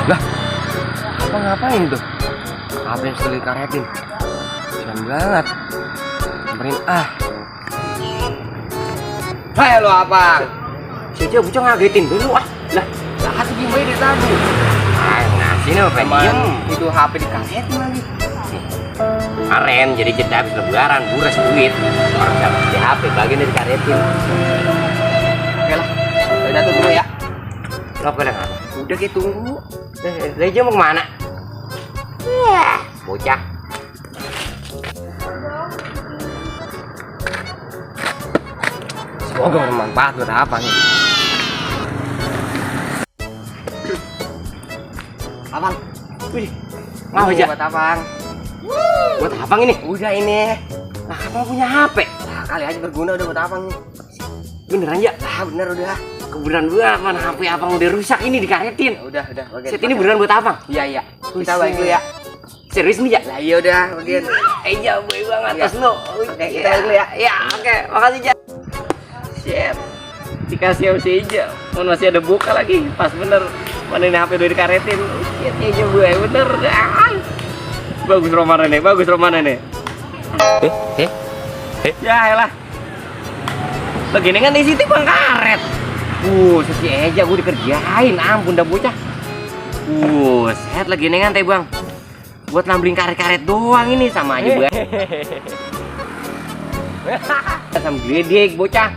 Lah, apa ngapain tuh? HP yang sudah dikaretin. Keren banget. Samperin Hai lo abang. Si Aja bocah ngagetin dulu Lah, hati gimana dia tadi? Ngasih nih apa diem? Itu HP dikaretin lagi. Keren, jadi kita habis lebaran, buras duit. Orang dapat di HP, bagian dari karetin. Oke lah, udah tuh dulu ya. Lo pada ngapa? Udah kita tunggu. Reja mau kemana? Bocah. Semoga bermanfaat buat apa nih? Abang, wih, mau aja. Buat abang. Buat abang ini? Udah ini. Nah, abang punya HP. Nah, kali aja berguna udah buat abang nih. Beneran ya? Ah, bener udah. Kebeneran banget, mana HP abang udah rusak ini dikaretin. Udah. Set ini beneran buat abang? Iya. Kita balik dulu ya. Serius nih ya? Lah iya udah, bagian. Jauh boy banget atas lo. Oke, kita balik dulu ya. Ya, oke. Makasih, Ja. Siap. Dikasih sama si Eja. Masih ada buka lagi. Pas bener. Mana ini HP udah dikaretin. Siap Eja gue, bener. Bagus Romana nih. Ya elah. Begini kan di situ bang karet. Si Eja gue dikerjain, ampun dah bocah. Set lagi nengan teh bang. Buat nambling karet-karet doang ini sama aja gue. Sama gledek bocah.